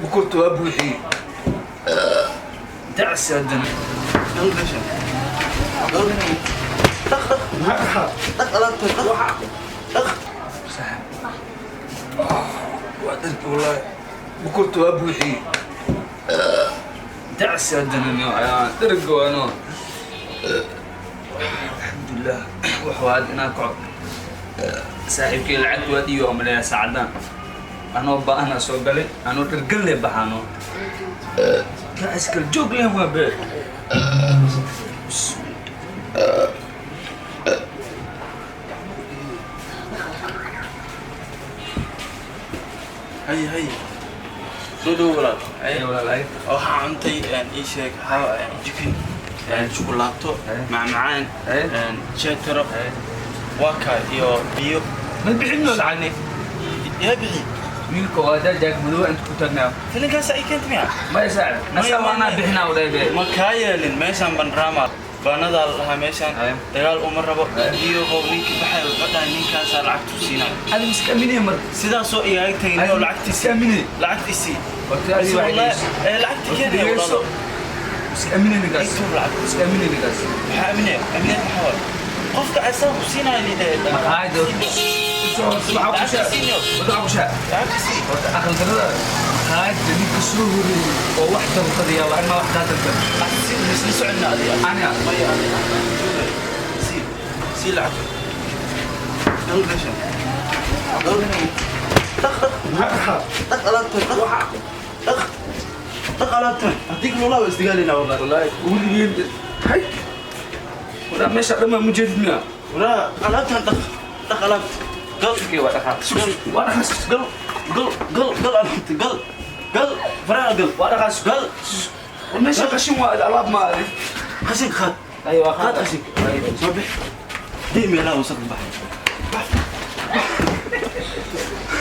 Bukurta waa buuxiyey. Dacsi haddana. Gal meeshan. Gal. Dhaq, dhaq. Dhaq alaabta, dhaq. Dhaq. Saaxiib, waa dharki wallaahi. Bukurta waa buuxiyey. Dacsi haddana no ayaan dharga waano. Alxamdulilah, wax waa hadda inaan kaco. Saaxiibkay lacagta waa dhiibi, waa maleeyaa saacadan anoo baahna soo galay, anoo dhargalle baxaano iskal joog leh waa be. Hay, hay. Soo dhow, walaal. Hay. Walaalay. Waxaa cuntay, ii sheeg, waxaa jikin, shukulaato, macmacaan, jeetaro, waa kaa iyo biyo. Ma bixinno lacagni. Yaa bixi? Wiilka waa jaag madow inta ku taagnaa. Filinkaas ay keentay miya? Maya saaxib, nasa waanaa bixinaa udhaybe. Ma kaa yeelin meeshaan bandraama baanadaa la dhahaa meeshaan. Dagaal uma rabo iyo qow ninkii baxay wuxuu dhahay ninkaasaa lacagtu siinaya. Adi miska aminaya marka. Sidaasoo igaaga tegin oo lacagtiisi. Iska aminay. Lacagtiisii. Horta adiga waxay dhegeyso. Lacagti Horta keenaya, dhegeyso. walaalo. Iska aminay ninkaas. Intuu lacag. Iska aminay ninkaas. Maxaa aminaya? Aminaya maxaa waaye? Qofka asaga ku siinaya lidhe. Maqaayada waxaa ku shaa, waxaa ku shaa. Lacagtiisii. Horta aqal darada maqaayada ninka soo horeeyey oo wax dalbadaya waa inaa wax kaa dalbad. Misla soconna adiga. Aniga. Maya, aniga joogay. Sii, sii lacagta. Gal meeshan. Gal. Dhaq, dhaq. Dhaq alaabtan, dhaq. Dhaq. Dhaq alaabtan. Haddii kale walaa waa isdagaalinaa wallahi. Wallaahi weligeen hay wadaa meesha dhammaan ma jeedid miya? Walaa alaabtan dhaq. Dhaq alaabta. Gal. Waa dhaqaas, waa dhaqaas. Gal, gal, gal, gal alaabta. Gal. Gal. Faraha gal. Waa dhaqaas. Gal. Meesha qashin waa, alaab ma adi. Qashinka qaad. Ay waa. Qaad qashinka. Soo bix. Dii meelaha wasaqda bax. Bax.